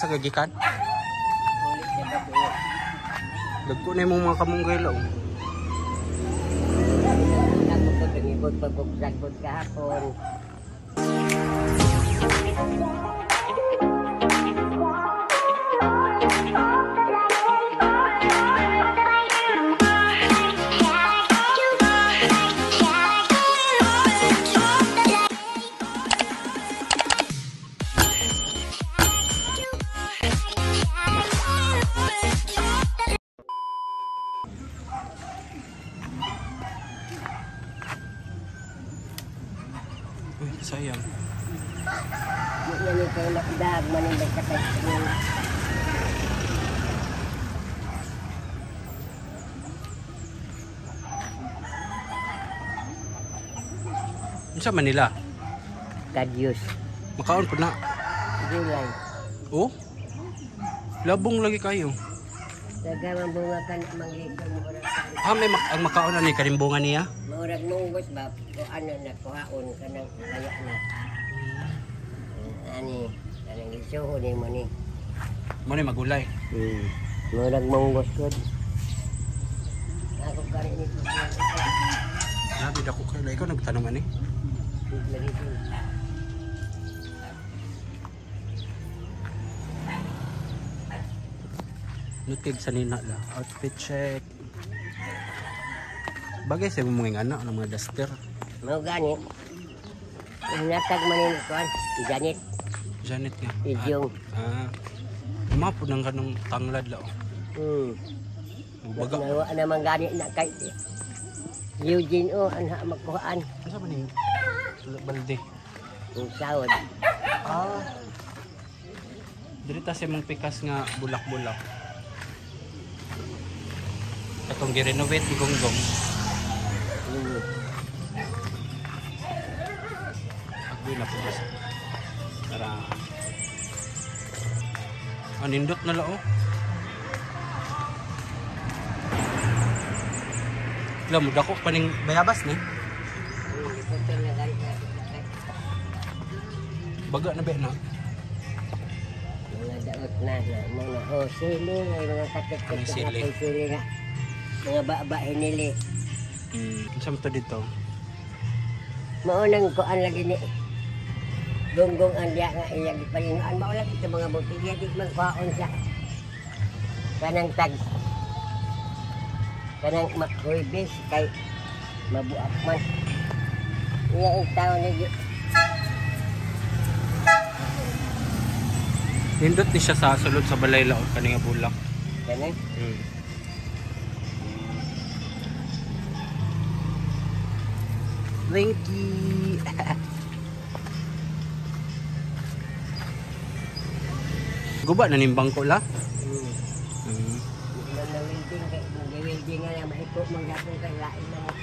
Asa ka gikan? Dagko na imong mga kamunggay la. Oh. Kahapon. Uy, sayang. Yan kayo makdag, manindag sa kayo. Unsa Manila? Kadyos. Makaon po na. Gulay. Oh? Labong lagi kayo. Dagamang bunga ka na manglito mo. Ah, may ang makaon na ni karimbunga niya? Maurag munggos ba? O ano na, kuhaon ka ng kaya na. Ani, kanang isuho ni mo ni. Mo ni magulay. Murag munggos ko. Ako ka rin ito. Grabe dako kayo. Ikaw nagtanong ani? Nutig sa nina la. Outfit check. Bagay sa mga anak ng mga duster. Mao gani. Natag man ni kuan, Janet. Janet nga. Idyong. Ah. Mapo nang kanong tanglad la. Oh. Baga. Nawa naman gani na kay Eugene o anha magkuhaan. Unsa man ning balde? Ang sawod. Ah. Diri ta sa imong pikas nga bulak-bulak. Atong gi-renovate ni Gonggong. Agbi na po. Para nindot na la oh. La mo dako pa ning bayabas ni. Baga na ba na? Mga daot na mga oh sili, mga katit-katit sili. Sili nga. Mga baba hinili. Unsa man to dito? Mao nang kuan lagi ni Gonggong ang diya nga iya gipalingaan mao lagi ito mga botilya di magkuhaon sa kanang tag kanang makhuibis kay mabuak man iya ang tao ni Nindot ni siya sa sulod sa balay laot kani nga bulak. Kani? Winky. Guba na ning bangko la. Na welding kay welding nga lang mahiko man gapon kay lain man.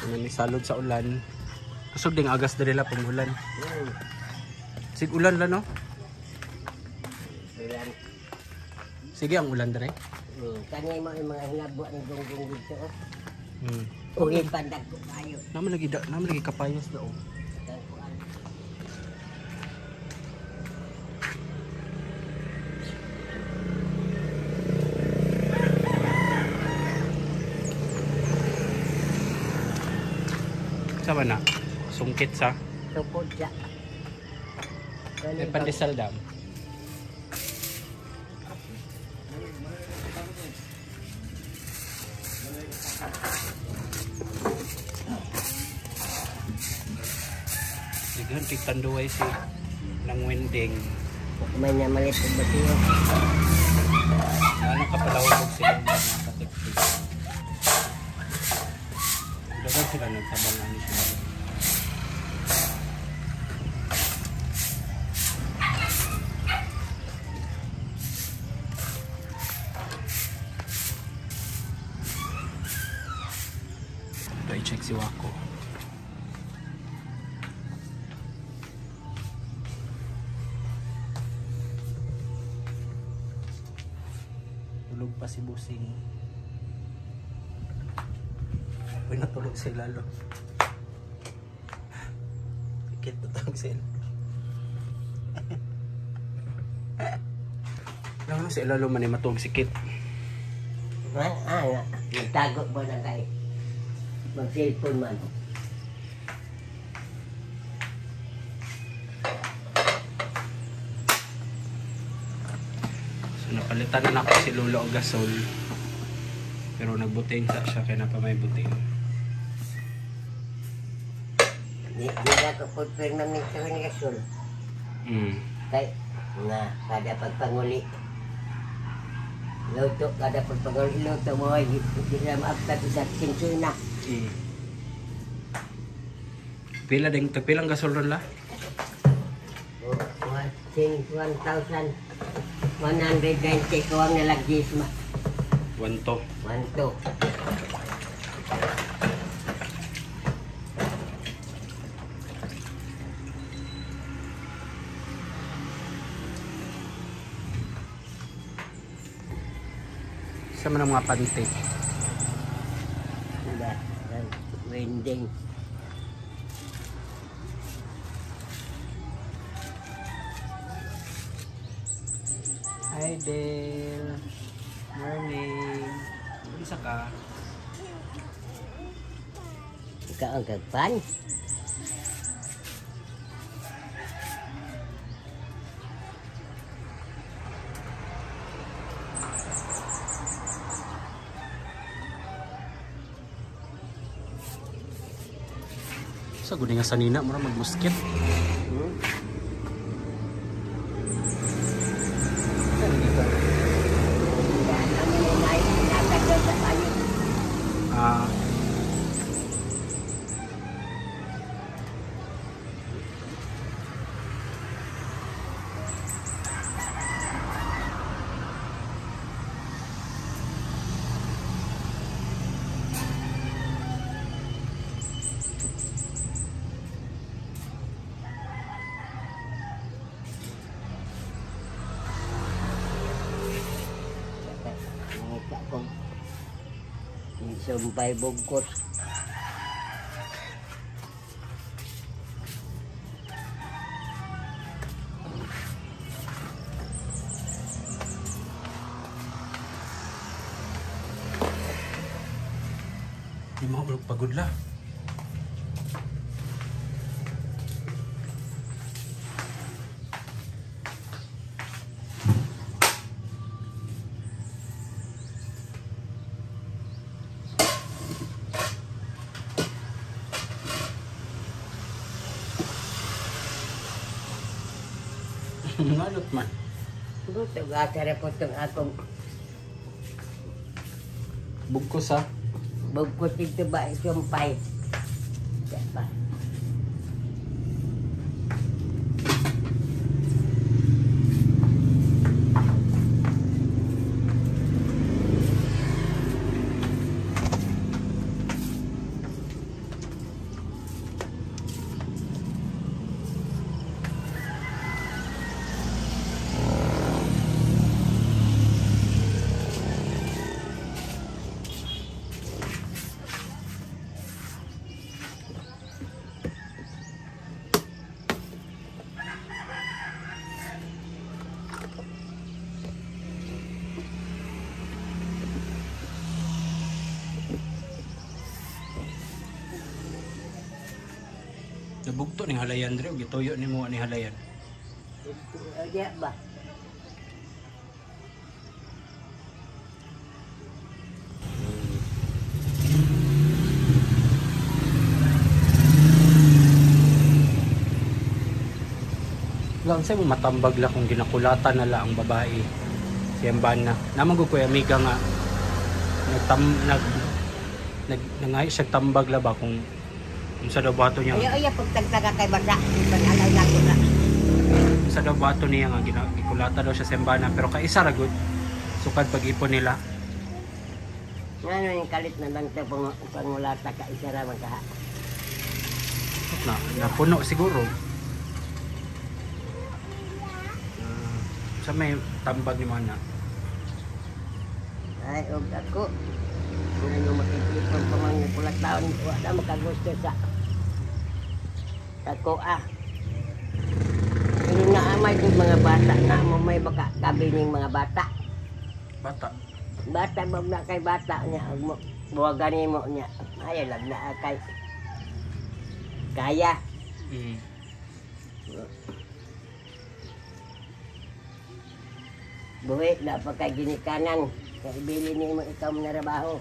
Ano ni salod sa ulan. Kusog ding agas diri la pag ulan. Sig ulan la no? Ulan. Sige ang ulan dere. Kani mo yung mga hinabo ng gonggong dito. Ugi pandag ko kayo. Naman lagi da, naman lagi kapayas da oh. Sama na. Sungkit sa Tukod siya. May pandesal dam. Daghan kay tanduay si nang wending. May na malit og batiyo. Ano kapalawag sila mga katiktik. Daghan sila nagtabang ani sila. Ito i-check si Wako. Tulog pa si Busing. Uy, natulog si Lalo. Pikit, natulog si Lalo. Lang si Lalo man ay matulog si Kit. Ah, nagtago ba na kayo? Mag-cellphone man. So napalitan na nako si Lolo og gasol. Pero nagbuting sa siya kay napa may buting. Di na ko po permanent sa kanya gasol. Kay nga kada pagpanguli. Luto kada pagpanguli luto mo ay di na maabtan sa sinsina. Pila ding tagpilang gasol ron la? 1,190 ko ang nalagyis ma. 1 to. 1 to. Sa man ang mga pante. Wala. Wending. Hi Dale. Morning. Isa ka? Ikaw ang kagpan? Sa gud nga sanina mura magmuskit. Ah. Sumpay bugkot. Di mo ako pagod la. Ngalot man. Gusto gasa ra po itong akong Bugkos ha. Bugkos dito ba sumpay. Pa. Nabugto ni halayan dre, gituyo nimo ni halayan. Diya ba? Lang sa mo matambag la kung ginakulatan na la ang babae. Siyang bana. Naman ko kuya amiga nga nagtam nag nag nangay siya tambag la ba kung sa daw bato niya. Ayo ayo pagtagtaga kay basa, panalaw na ko na. Sa daw bato niya nga ginakulata daw siya sa bana pero kaisa ra gud. Sukad pag-ipon nila. Ngano yung kalit na lang sa pangulata ka isa ra man ka. Na napuno siguro. Sa may tambag ni mana. Ay, og ako. Kung ano makikipon pa man ng pula taon, wala makagusto sa ako ah. Pero naamay kong mga bata na mo may baka kabining mga bata. Bata. Bata ba na kay bata niya og mo buwagan nimo niya. Ayaw lang na kay kaya. Buhi na pa kay ginikanan. Kay ibili nimo ikaw manarabaho.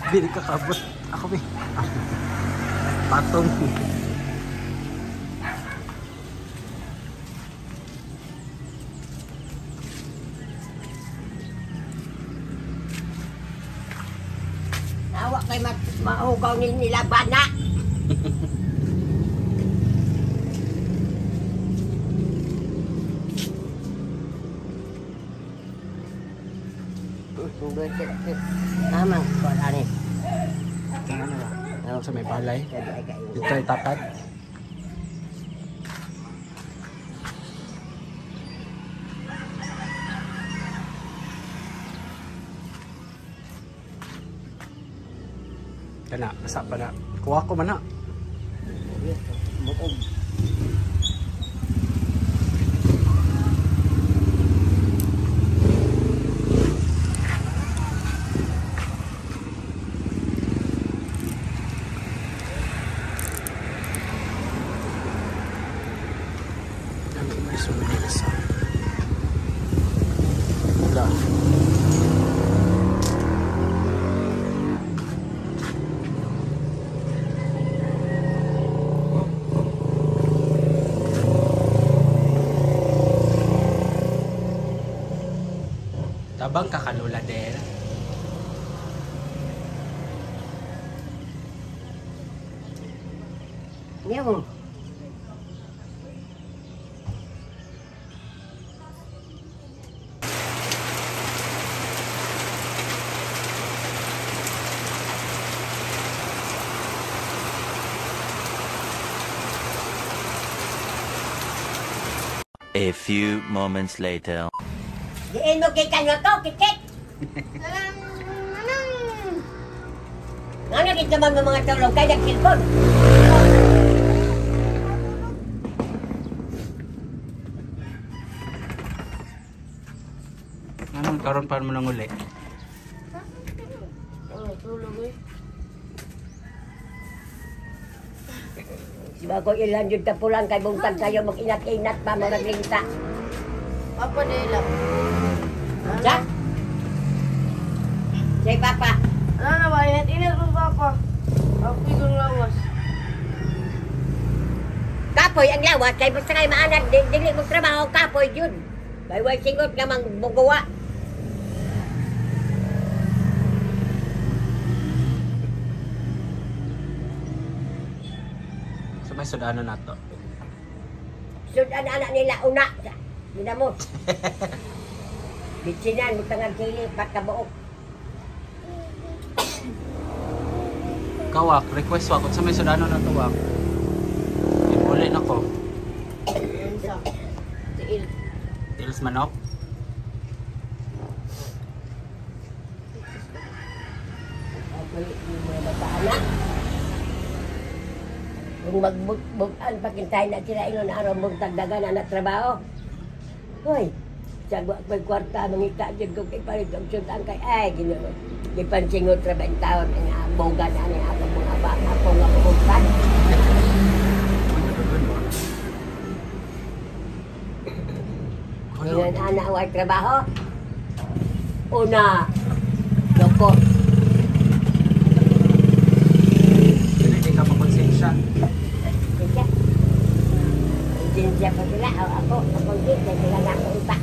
Dili ka kabot. Ako be. Patong. Awa kay maugaw ni nila bana. Tamang ko ani. Ano ba? Sa may balay. Dito ay tapad. Kana, asa pa na. Kuha ko man na. Buog. Ang may sumunod sa. Wala. Tabang kakalula din. Yung. A few moments later. Diin mo kay kanyo to, kikit. Ano dito man mga tulog kay nagsilbon? Anong karon pa mo nang uli? Oh, tulog eh. Si bago ilan jud ka pulang kay buntag kayo mag-inat-inat pa murag lingta. Papa nila. Sa? Say papa. Ano na ba? Inat-inat mo, Papa. Apoy kong lawas. Kapoy ang lawas kay basta kay maanad dili mo trabaho kapoy jud. Kay way singot nga mang bugawa. Sa may sudano na to. Sudan anak nila una. Ginamo. Bitsinan mo tangang kili pagkabuok. Kawak, request wak. Sa may sudano na to wak. Imuli na ko. Unsa? Tiil. Tiils manok. Kung magbukan pakintay na sila ingon araw mong tagdagan na trabaho. Hoy, sa ko'y kwarta mangita jud ko kay palit og sudan kay ay Ginoo. Gipansingot ra ba taon ang bogan ani akong mga bata ako nga bukan. Ingon ana way trabaho. Una, loko. Hindi ka makonsensya. Konsensya. Konsensya pa sila. O, ako, konsensya sila na ako iba.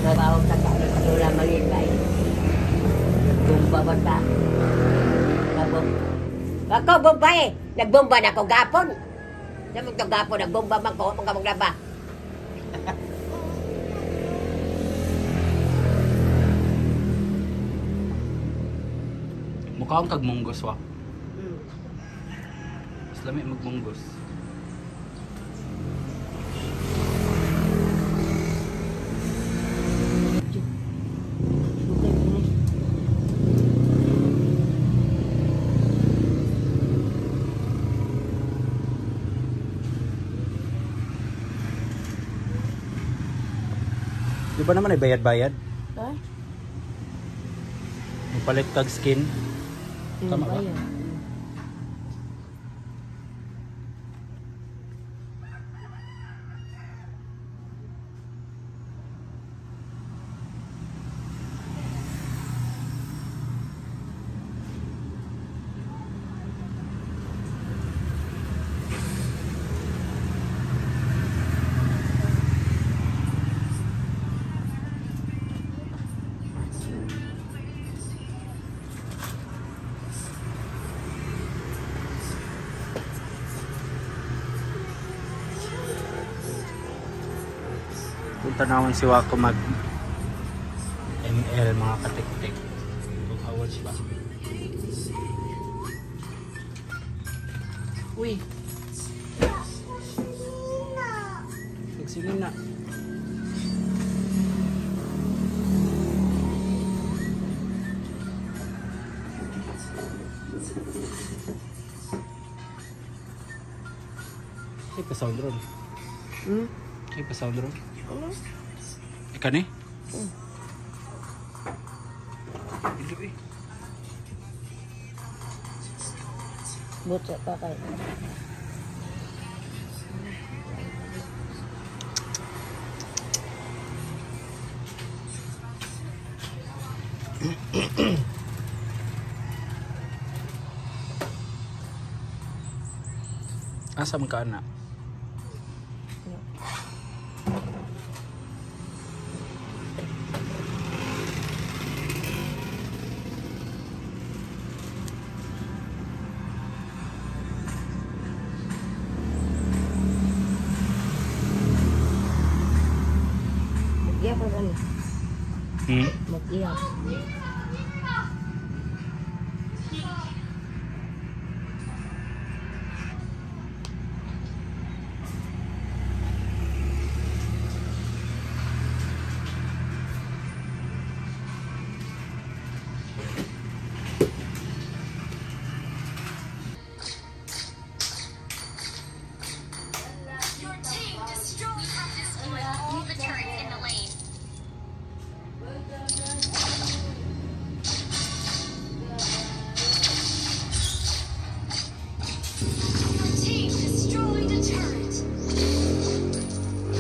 Trabaho sa kaulula malibay. Nagbomba ba ta? Ako, bomba eh. Nagbomba na ako gapon. Sa magtagapo, nagbomba man ko, huwag ka maglaba. Mukha akong kagmunggos wa. Mas lami magmunggos. Di ba naman ay bayad-bayad? Ha? Magpalit kag skin. Tama ba? Bayad. Punta naman si Wako mag ML mga katiktik. Kung hours ba? Uy! Pagsingin na. Ay, pa-sound ron. Hmm? Ay, pa-sound ron. Ano? Ika ni? Ilo eh. Butsa pa kayo. Asa man ka ana? Mag-iyak ka ano? Hmm? Mag-iyak. Your team destroyed. We have destroyed all the turrets in the lane. Your team destroyed a turret.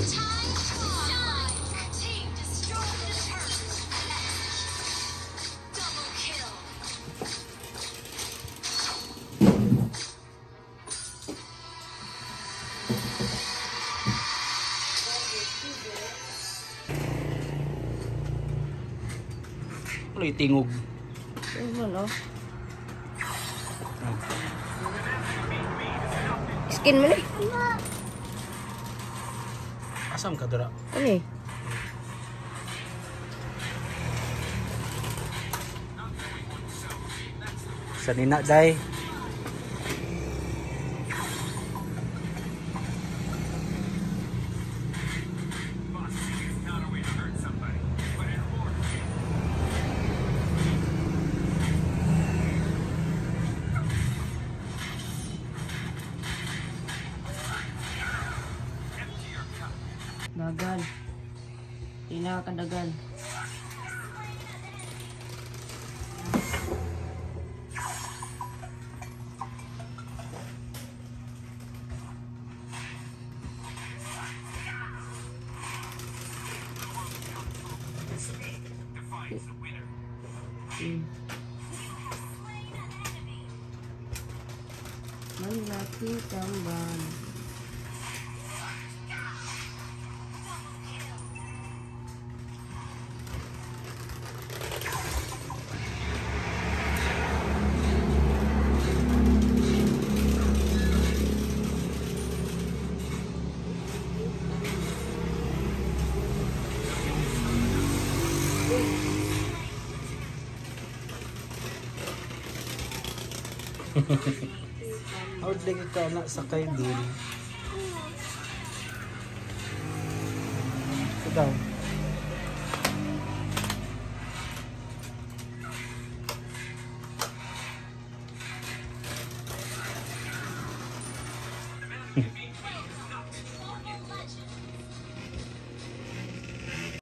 Time to shine. Your team destroyed a turret. Double kill. Ano yung tingog? Ano no? Skin mo na. Asa man ka dira? Ano eh? Sa nina day. Dagan. Pinakadagan. Manlaki tamban. Hard lagi ka na sa kay dul. Ito daw.